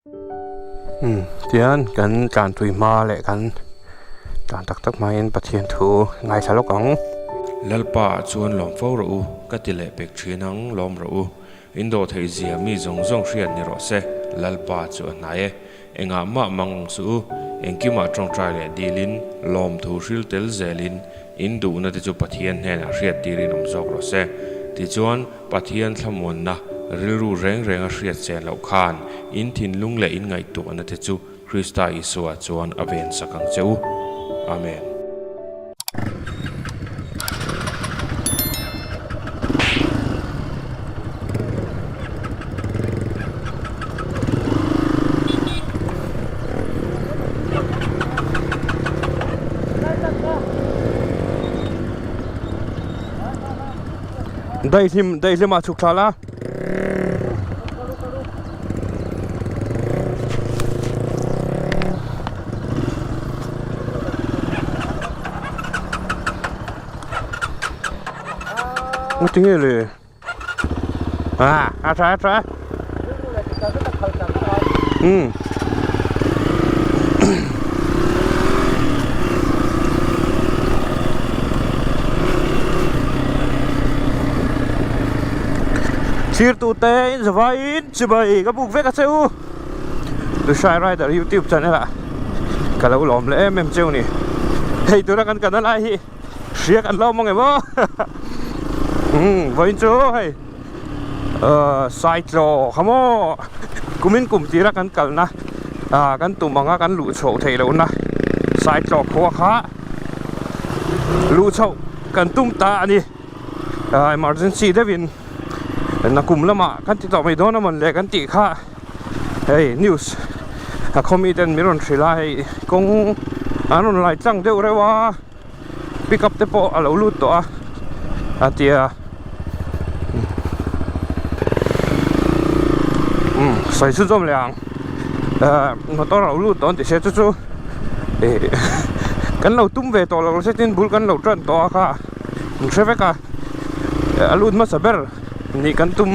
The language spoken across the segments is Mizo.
Umm tihian kan tlanpui hma leh kan tlan tak tak hmain Pathian thu ngaithla lawk ang. Lalpa ah chuan lawm fo rawh u, ka ti leh pek thin ang, lawm rawh u. In dawh theih zia mi zawng zawng hriat ni rawh se, Lalpa chu a hnai e. Engah mah mang ang suh u, engkimah tawngtai leh dilin, lawmthu hril tel zelin, in duhna te chu Pathian hnenah hriat tirin awm zawk rawh se. Tichuan, Pathian thlamuanna rilru reng renga hriat chen loh khan in thinlung leh in ngaihtuahna te chu Krista Isua chuan a ven sak ang che u. Amen. Daihlim daihlim ah chhuk thla la. Nga tinge le à a tha a tha um Thlir tu te in zavaiin chibai ka buk vek a che u Lushai Rider YouTube channel ah ka lo lawm leh em em cheu ni hei tuna kan kalna lai hi hria kan lo mawng em aw umm vawiin chu hei ahh saitlaw kha maw kumin kum tira kan kalna ah kan tum anga kan luh chhoh theih lohna saitlaw khua kha luh chhoh kan tum ta a ni ah emergency deuhin nakum lamah kan ti tawh mai dawn a mawn le kan tih kha hei news a khaw mi ten min rawn hrilh a hei kawng an rawn lai tlang deuh reuh a. Pick up te pawh a lo lut tawh a a tia umm sawi chu zawm leh ang ahh motor a lo lut tawh an ti se chu chu ih kan lo tum ve tawh lo se tin bul kan lo tan tawh a kha an hre vek a a lut hmasa ber nih kan tum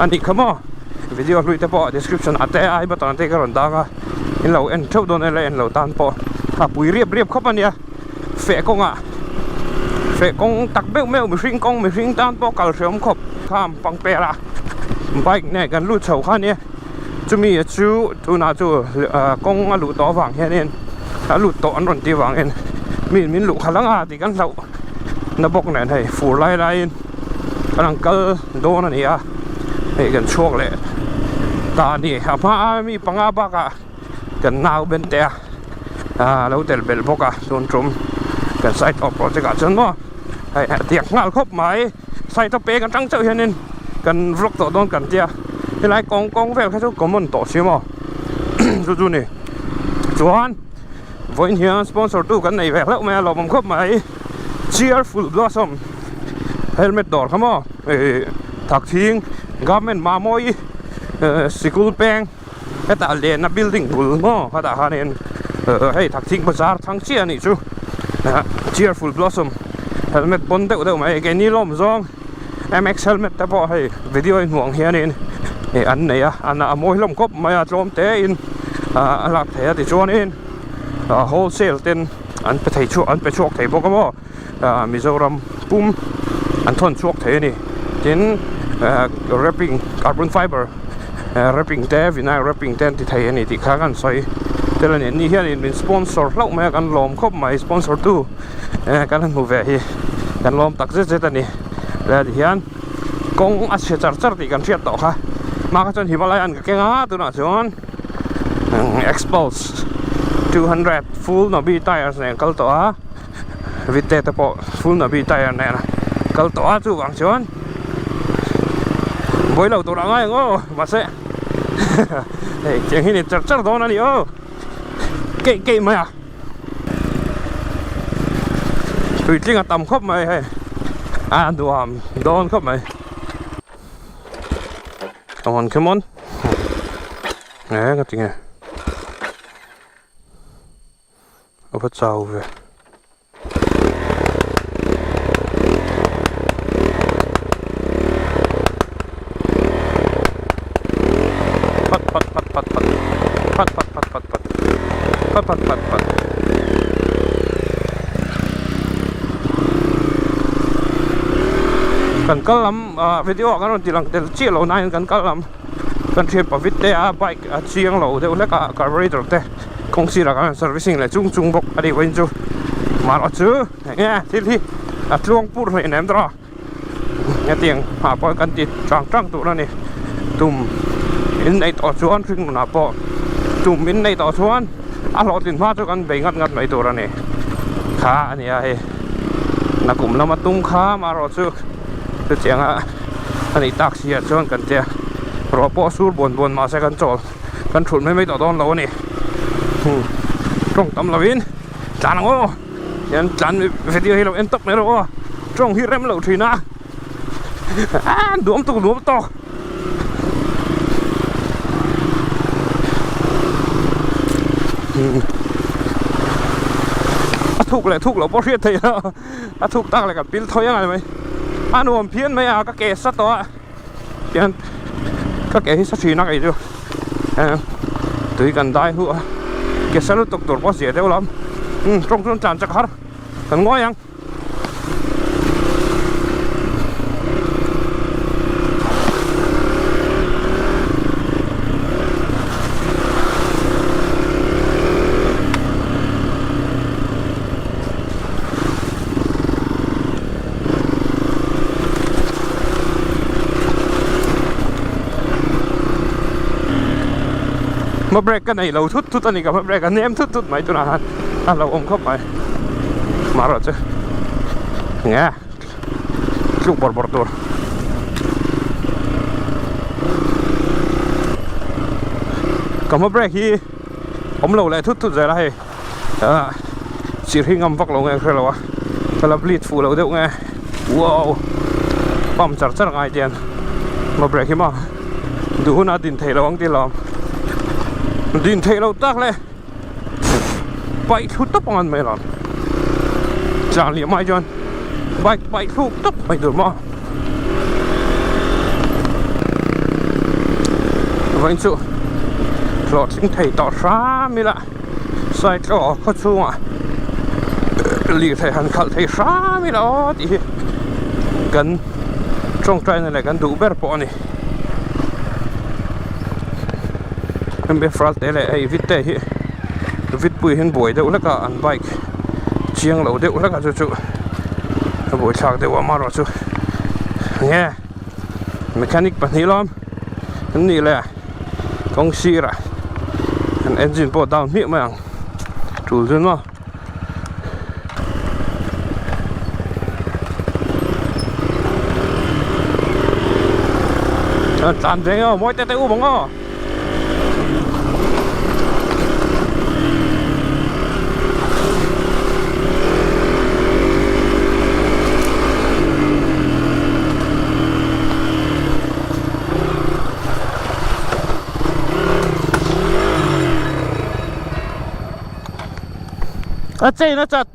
a nih kha maw video hlui te pawh description ah te ai button te ka rawn dang a in lo en theuh dawn ela en lo tan pawh a pui riap riap khawp a nia. Feh kawngah feh kawng tak meuh meuh mihring kawng mihring tan pawh kal hreawm khawp kham pangper a bike nen kan lut chho kha ania chumi chu tunah chu kawng a luh tawh avang hianin a lut tawh an rawn tih avangin mi min luh khalh anga tih kan hlauh na bawk nen hei fur lai laiin kan ang kal dawn a ni a hei kan chhuak leh ta a ni a hmaa mi panga bakah kan nau ben te a a lo tel belh bawk a tun tum kan side of project ah chuan maw hei a tiang nghal khawp mai side a peng atang chauh hianin kan vlog tawh dawn kan tia helai kawng kawng vel kha chu common tawh si maw chu chu ni chuan vawiin hian sponsor tu kan nei ve hlauh mai a lawmawm khawp mai cheerful blossom helmet dawr kha maw ih thakthing government mamawi sikul peng. Hetah lehna building bul maw hetah khanin hei Thakthing bazar thang chiah anih chu cheerful blossom helmet pawn deuh deuh mai keini lawm zawng M_X helmet te pawh hei video in hmuh ang hianin ih an nei a a mawi hlawm khawp mai a tlawm te in a lak theih a tichuanin wholesale ten an pe thei chhuak an pe chhuak thei bawk a maw Mizoram pum an thawn chhuak thei a ni tin wrapping carbon fiber wrapping te vinyl wrapping te an ti thei a ni tih kha kan sawi tel a ni an ni hianin min sponsor hlauh mai a kan lawm khawp mai sponsor tu kan han hmu ve hi kan lawm tak zet zet a ni leh tihian kawng a chhe char char tih kan hriat tawh kha hma kha chuan Himalayan ka keng a tunah chuan Xpulse 200 full nabi tires nen kal tawh a. Vite te pawh full nabi tire nen a kal tawh a chuvang chuan buai lo tur a ngai ang aw mahse hei tiang hi ni char char dawn a ni aw keih keih mai a tuitling a tam khawp mai hei a nuam dawn khawp mai come on come on e ka ti nge. A va chau ve. Phat phat phat phat phat. Pat pat pat pat. Kan kal lam ah video ah kan rawn ti lang tel chiah lo nain kan kal lam kan thian pavit te a bike a chiang lo deuh hlek a carburetor te kawng sirah kan rawn servicing leh chung chung bawk a nih pawhin chu marawh chu enge thil hi a tluang pur hleih nem tawh a. Hetiang hmah pawh kan ti tang tang tur a ni tum in neih tawh chuan hring nunah pawh tum in neih tawh chuan a hlawhtlin hma chu kan bei ngat ngat mai tur a ni kha a ni a hei nakum lama tum kha amaherawh chu chutiang a a nih tak si ah chuan kan tia ruah pawh a sur buan buan mahse kan chawl kan thulh mai mai tawh dawn lo a ni tawng tam lovin tlan ang aw. Hian tlan video hi lo en tawp mai rawh aw tawng hi rem loh thin a ah nuam tuk nuam tawk a thuk leh thuk loh pawh hriat theih a a thuk tak leh kan pil thawi ang mai a nuam phian mai a ka ke sa tawh a hian ka ke hi sa thin a kei chu tui kan dai huh a ke sa lutuk tur pawh zia deuh lam umm tawng chuan tlan chak har kan ngawi ang. Hma brake ka nei lo thut thut a ni ka hma brake a nem thut thut mai tunah khan a lo awm khawp mai marawh chu nge tluk bawrh bawrh tur ka hma brake hi awm lo leh thut thut zel a hei. ah chirh hi ngam vak lo nge ka hre lo a ka la bleed fuh loh deuh nge wow pump char char ngai te hian maw brake hi maw duh hunah din theih loh ang tih hlauhawm din theih loh tak leh paih thlu tawp ang an mai alawm tlang liam ai chuan bike paih thluk tawp mai tur maw vawiin chu hlawhtling thei tawh hram ila. Saitlaw khaw chhungah lirthei han khalh thei hram ila aw tih hi kan tawngtaina leh kan duh ber pawh a ni. MF Ralte leh hei Vitte hi Vitpui hian buai deuh hlek a an bike chiang lo deuh hlek a chu chu a buaithlak deuh a amaherawhchu nge mechanic pahnih lawm an nih leh. Kawng sirah an engine pawh down hmiah mai ang tul chu maw. Tlan ve aw mawi te te u bawng aw. A chain a chat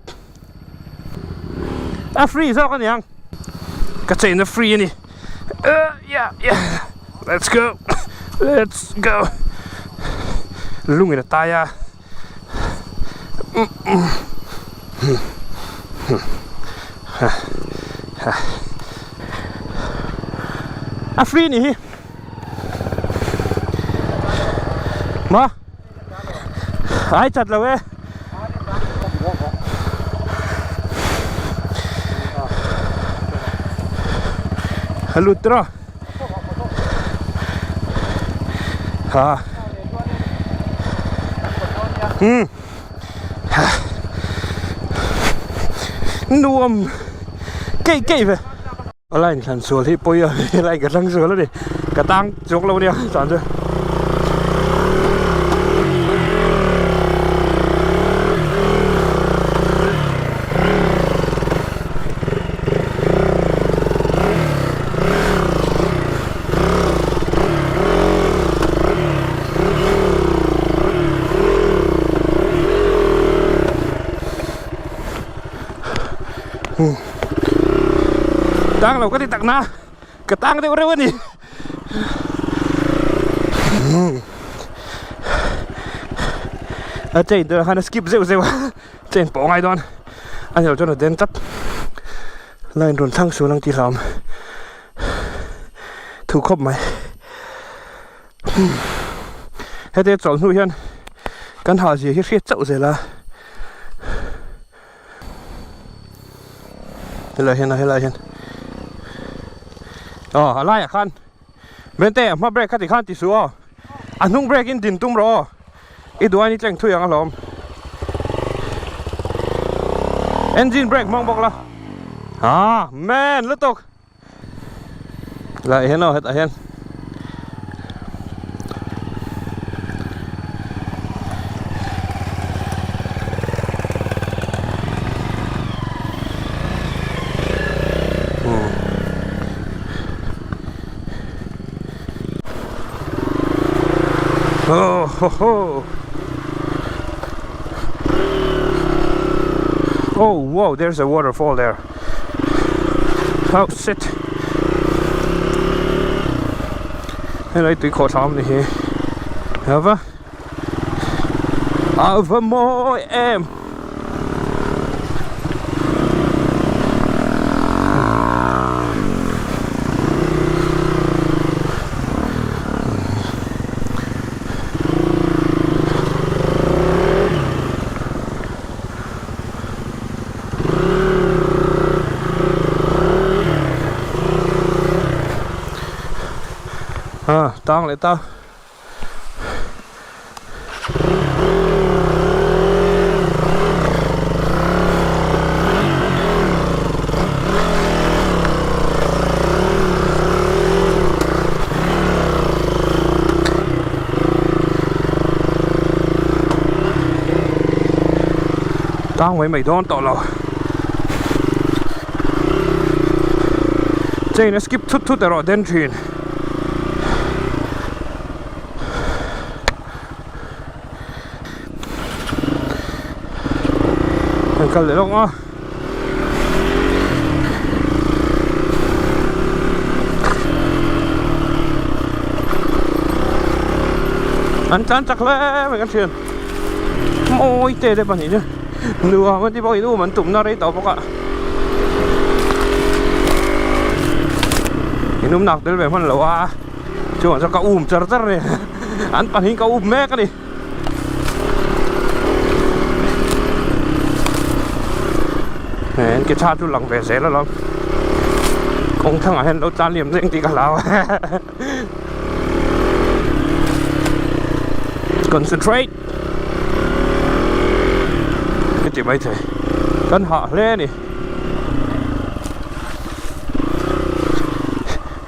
a free zawk a niang ka chain a free a ni yeah yeah let's go let's go lungin a tai a A free ni hi Ma Ai chat lo e Lut tawh Ha Hmm Nuam keih keih ve A line thlan sual hi pawi a line ka thlang sual a ni ka tang chawk lo nia tan chu. Tang lo ka ti tak na ka tang deuh reuh a ni A chain te khan a skip zeuh zeuh a chain pawh a ngai dawn a ni lo chuan a den tlat line rawn thlang sual ang tih hlauhawm thu khawp mai heti a chawlh hnu hian kan hah zia hi hriat chauh zel a helai hian a helai hian aw a laiah khan Vente a hma brake kha tikhan ti suh aw a hnung brake in din tum rawh aw i duh ain i tleng thui ang alawm engine brake hmang bawk la ah man lutuk lai hian aw hetah hian Oh, ho, ho. Oh, whoa, there's a waterfall there. Oh, shit. Helai tui khawh thlam ni hi. Ava. Ava mawi em. Ah, tang leh ta. Tang mai mai dawn tawh lo chain a skip thut thut erawh den thin. Kan kal leh lawk a. An tlan chak hle mai kan thian. Mawi te te pahnih chu nuam an ti bawk in um an tumna rei tawh bawk a. In um nak tel ve hman lo a. Chuan chuan ka um char char a ni an pahnih ka um mek a ni an ke tha chu lang ve zel alawm kawng thangah hian lo tlan liam zeng tih ka hlau concentrate ka ti maithei kan hah hle a ni.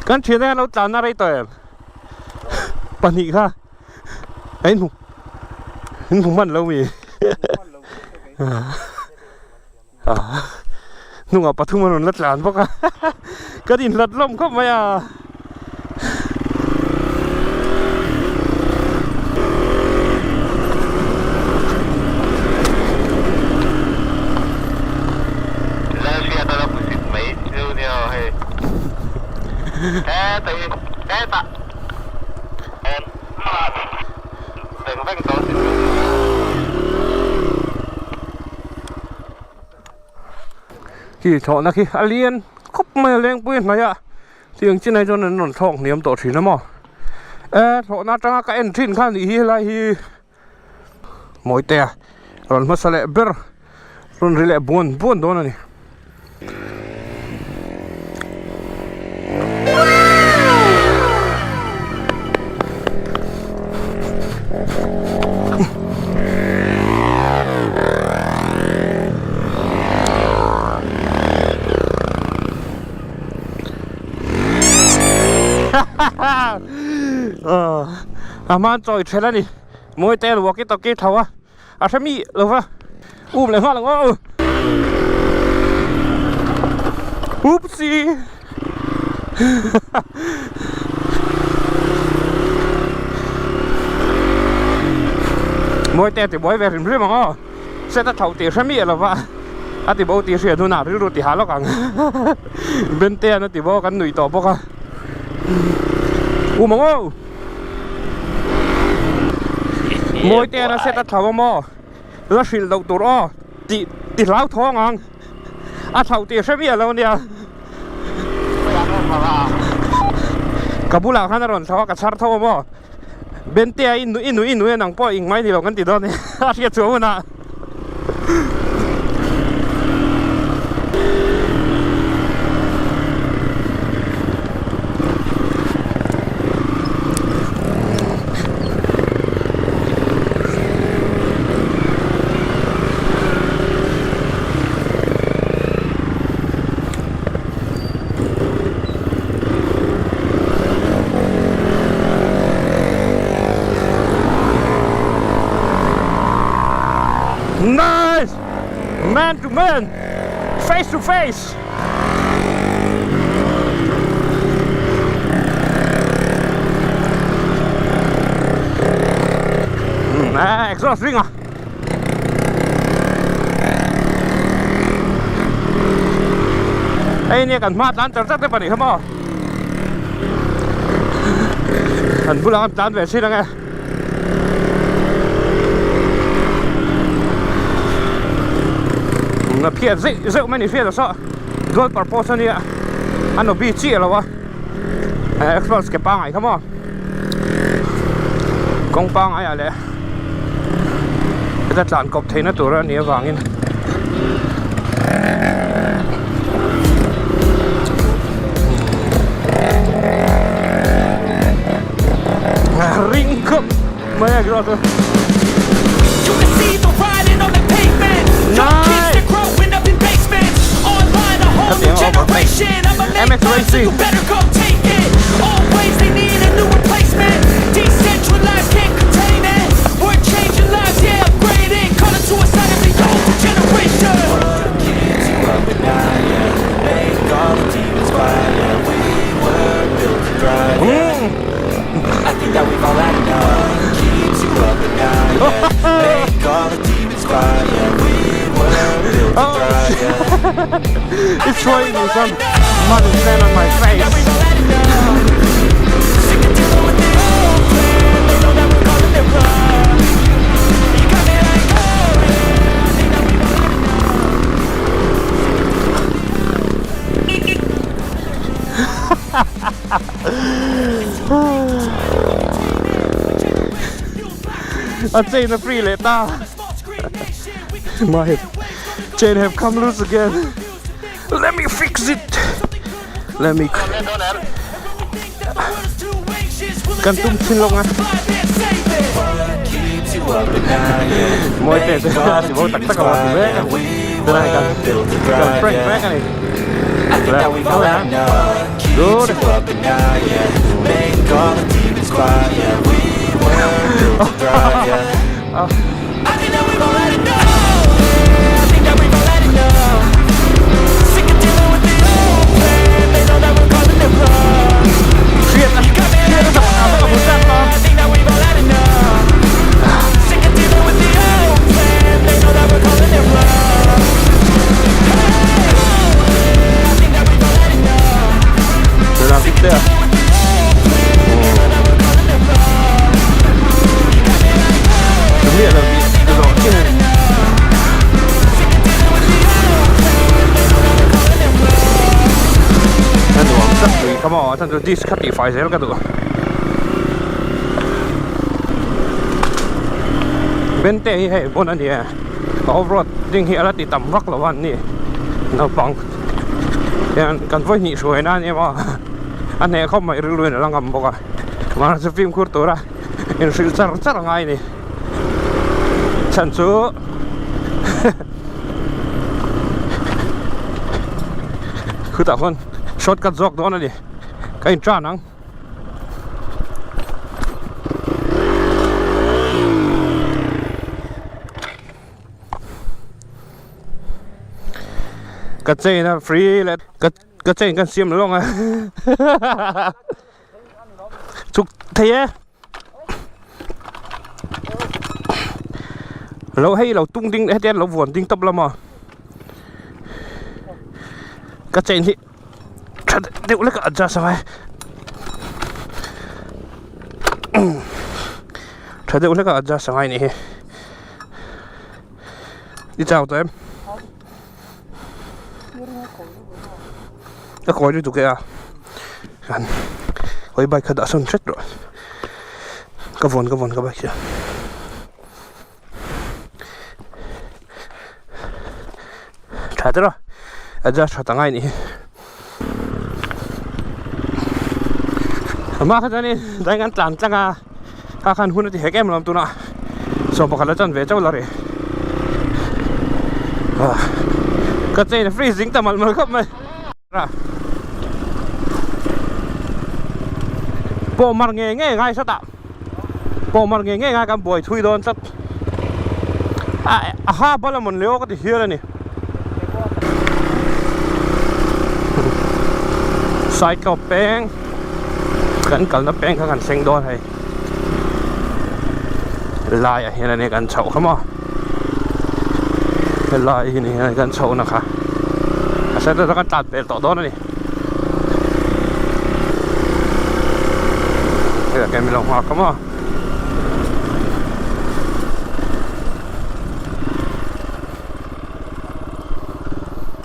Kan thian hian lo tlan na rei tawh em pahnih kha a in hmu in hmu hman lo mi hnungah pathum an rawn la tlan bawk a kan inhlat hlawm khawp mai a. Khi thlawhna khi a lian khawp mai a lengpui hnaih a tiang chinai chuan an rawn thlawk hniam tawh thin a maw e thlawhna atanga ka en thin kha nih hi helai hi. Mawitea rawn hmasa leh ber rawn ri leh buan buan dawn a ni. A hma chawi thelh a ni. Mawi te walkie talkie tho a a hre mi lo va um leh nghal ang aw oopsie Mawi te ti buai ve hrim hrim ang aw set a tho tih hre mi lo va a ti bo tih hriat hunah rilru ti ha lawk ang Bentean a ti bo kan nuih tawh bawk a um ang aw. Mawitean a set a thlo a maw? La hrilh loh tur aw tih ti hlauthawng ang. A thloh tih hre miah lo ania. Ka bulah khan a rawn thlo a, ka chhar tho a maw? Bentea i nui i nui i nui a nang pawh ing mai ni lo kan ti dawn a hriat chhuah hunah. Nice! Man to man! Face to face! Hmm, eh, exhaust ring a. Hei nia kan hma tlan char char te pahnih kha maw Kan bulah kan tlan ve thin ange A phiat zeuh zeuh mai ni hriat a saw dual purpose ania a nawbi chiah lo a exhaust ke pangai kha maw kawng pangai ah leh heta tlan kawp theihna tur a nih avangin ring khawp mai a exhaust chu. MX Racing. It's throwing me some mud and sand on my face. A chain a free leh ta. My chain have come loose again. Let me fix it. Let me Kan tum thin lawk a. Mawi te chu a ti bo tak tak a ti vek a. Tunah kan kan prank vek a ni. Good. Disc kha tihfai zel ka duh Bente hi hei bon a ni e off road ding hi a la ti tam vak lo a an ni naupang hian kan vawi hnih hruai na a ni emaw a hneh khawp mai rilru in a la ngam bawk a mahse fimkhur tura inhrilh char char a ngai a ni chhan chu khutah khuan shortcut zawk dawn a ni ka in tan ang. Ka chain a free leh ka ka chain kan siam lo ang a chuk thei e lo hei lo tung ding hetiang lo vuan ding tawp lama ka chain hi tha deuh lek a adjust angai. Tha deuh hlek a adjust a ngai nih hi. I chau tawh em? Ka kawi lutuk e a. Kan hawi bike kha dah sawn hret rawh. Ka vawn ka vawn ka bike chu. Tha te rawh. Adjust that a ngai nih hi. Ama kha chuanin dai kan tlan tlang a kha khan hun a ti hek em lawm tunah sawm pakhat la chan ve chauh la ri ka chain a free zing ta malh malh khawp mai pawh mar nge nge ngai hrat ah pawh mar nge nge ngai kan buai thui dawn tlat a ha bal a mawn leh aw ka ti hial a ni. Saitlaw peng kan kalna peng kha kan thleng dawn hei laiah hian a ni kan chhoh kha maw helai hi ni hian kan chhoh na kha a side atang kan tlan pel tawh dawn a ni hei ah min lo nghak kha maw.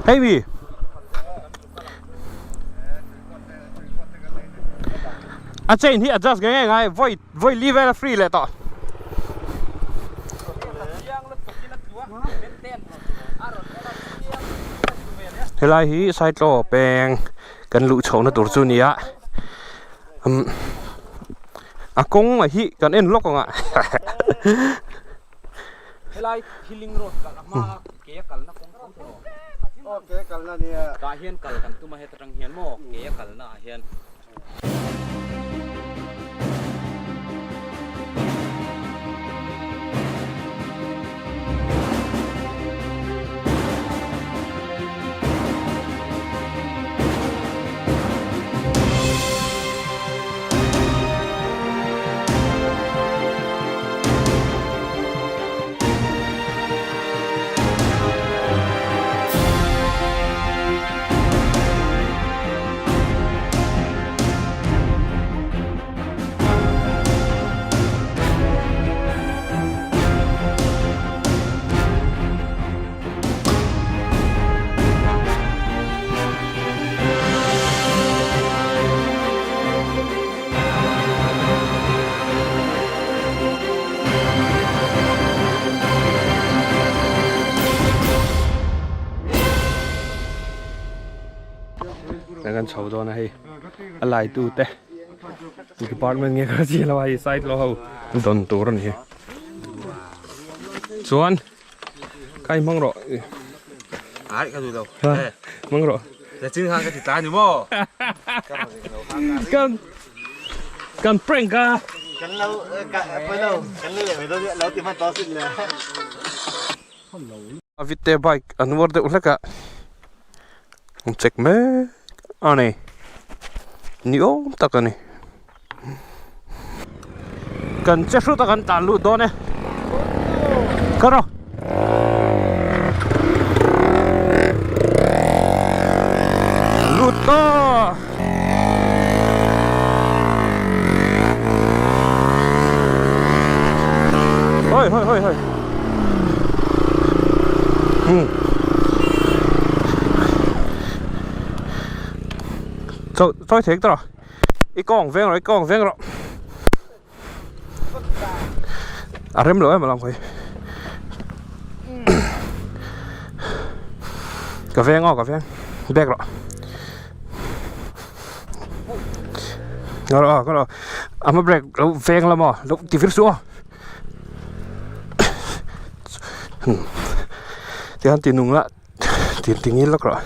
Hei mi A chain hi adjust nge nge ngai voi voi li vel a free leh tawh. Helai hi Saitlaw peng kan luh chhohna tur chu a ni a umm a kawng a hi kan en lawk ang a. Helai Healing Road kal a hma a ke a kalna kawng tho tho. Aw ke a kalna nia. Tah hian kal kan tum a heta tang hian maw ke a kalna ah hian. Kan chho dawn a hei a lai tu te department nge ka chi lo a hei side lo ho dawn tur a ni hi chuan Kai hmang rawh. Ai ka duh lo. Hmang rawh. La chin khan ka ti ta ni maw. Kan kan prank a. Kan lo ka poi lo. Kan le le do lo ti man to sin le. A vitte bike an war deuh hlek a. An check mek a ni. Ni awm tak a ni. Kan che hrut a kan tlan lut dawn e. Ka rawh. Lut ta. Hoi hoi hoi hoi. Hmm. Chawi chawi thei ta rawh. I kawng veng rawh i kawng veng rawh a rem lo em alang khawi ka veng aw ka veng bag rawh ka rawh ka rawh a hma brake lo veng lam aw lo ti vir suh aw tihian ti nung la Ti ti ngil lawk rawh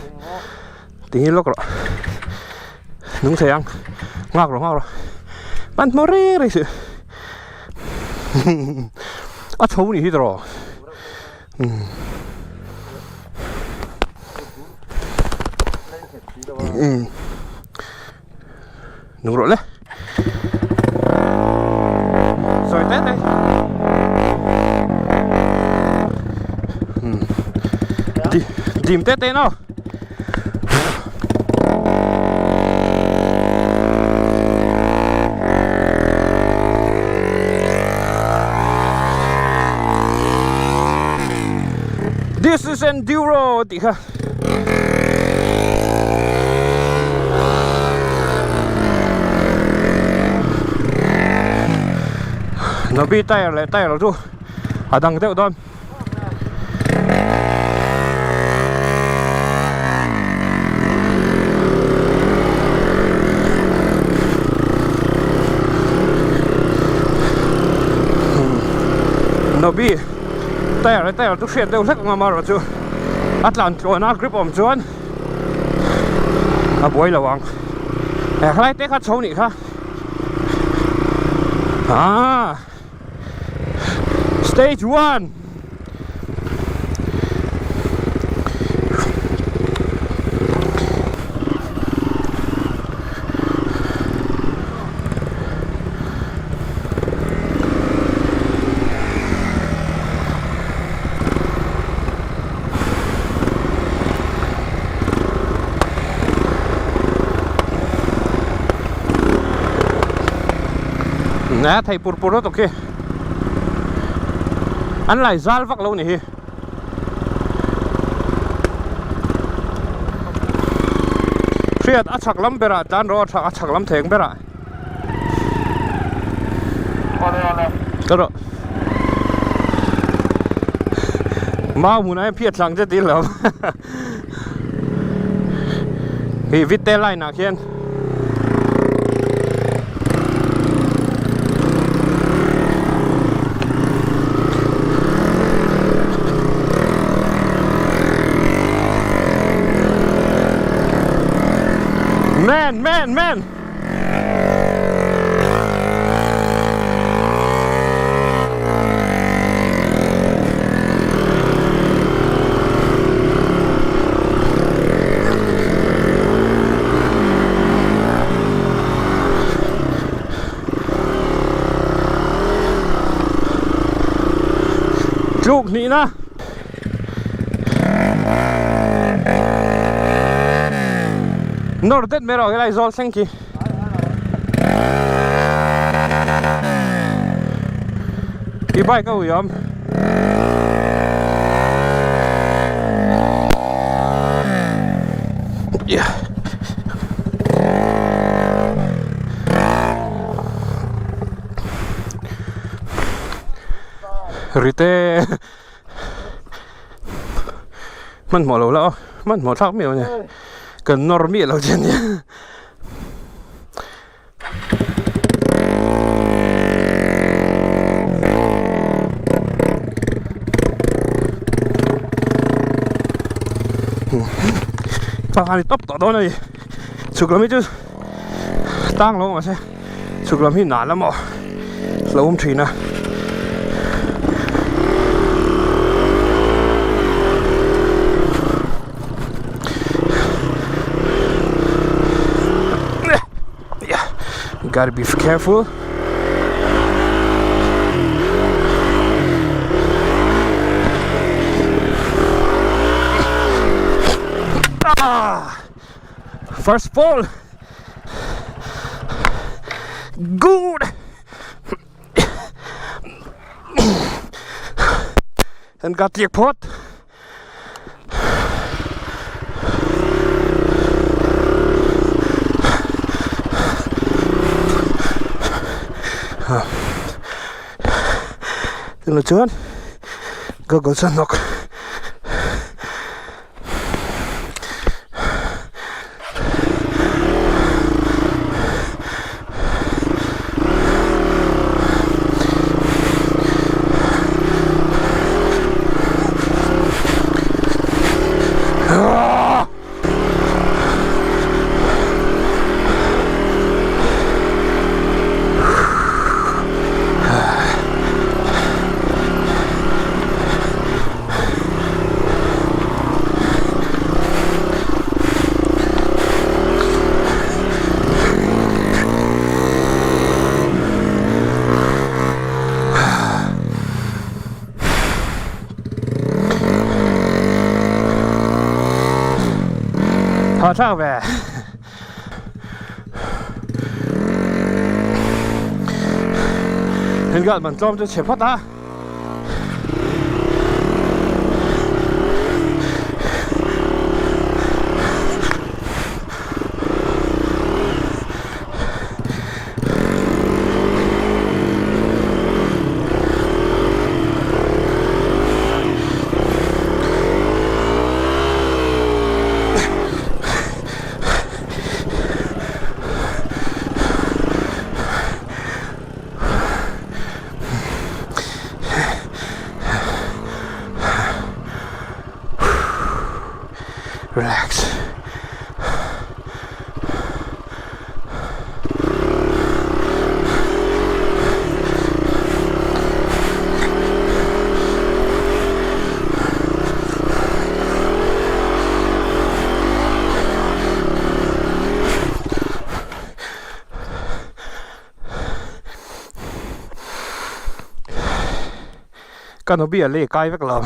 ti ngil lawk rawh nung thei ang nghak rawh nghak rawh hman hmawr reng reng si a chho ni hi tawh umm umm nung rawh le sawi te te di dim te te no This is enduro tih kha. Nobi tyre leh tyre chu a dang deuh dawn. Nobi tyre leh tyre chu hriat deuh hlek ang a amaherawhchu a tlan tluan a grip awm chuan a buai lo ang he khalai te kha chho nih kha ah stage 1 Nè thei pur pur lutuk khi an lai zal vak lo ni hi hriat a chhak lam berah tlan rawh a chhak lam theng berah Ka rawh. Mau hmunah hian phiat thlang che tih lo. Hi vitte line ah khian. Man, man, man. Tluk hnihna. Nawr det mai rawh helai zawl thleng khi. I bike a ui awm. Yeah. Rite. Hmanhmawh lo la aw hmanhmawh thlak miau a ni kan nawr miah lo che ania. Pakhat hi tawp tawh dawn a ni chhuk lam hi chu tang lo mahse chhuk lam hi nal amaw lo awm thin a. Gotta be careful. Ah! First fall. Good. And got the pot. Tunah chuan goggle chu a hnawk. Tha thlak ve. Heng gal man tlawm chu chhe phawt a. Six. Ka nubi a lei kai vek lo.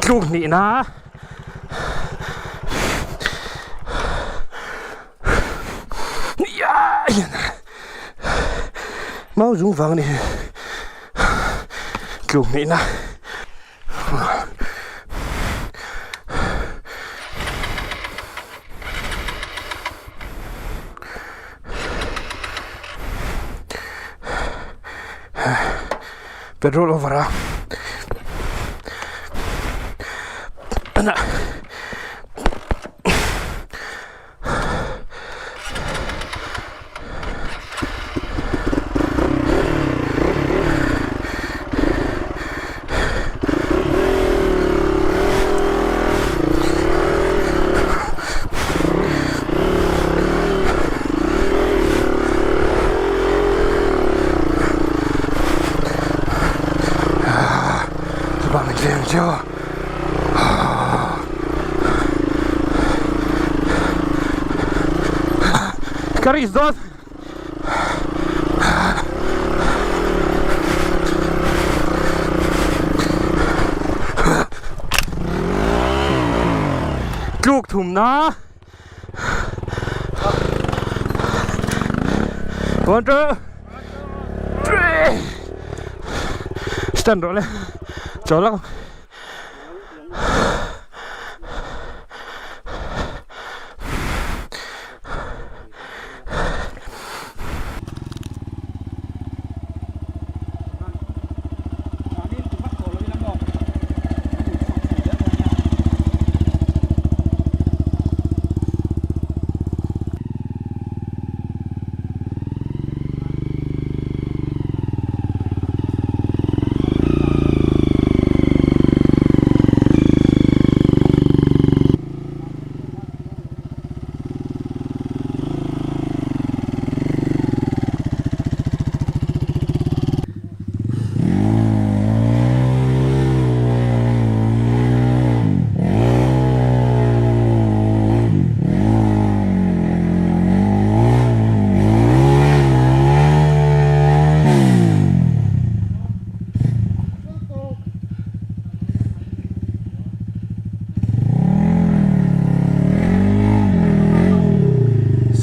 Tluk hnih na. Mau zung vang ni tluk hnih na. Petrol over a Ka risk dawn. Tluk thumna. One two three. Stand rawh le. Chaw lak.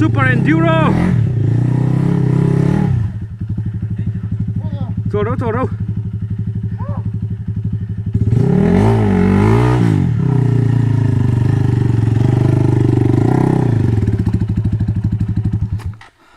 Super Enduro. Chaw ro chaw ro.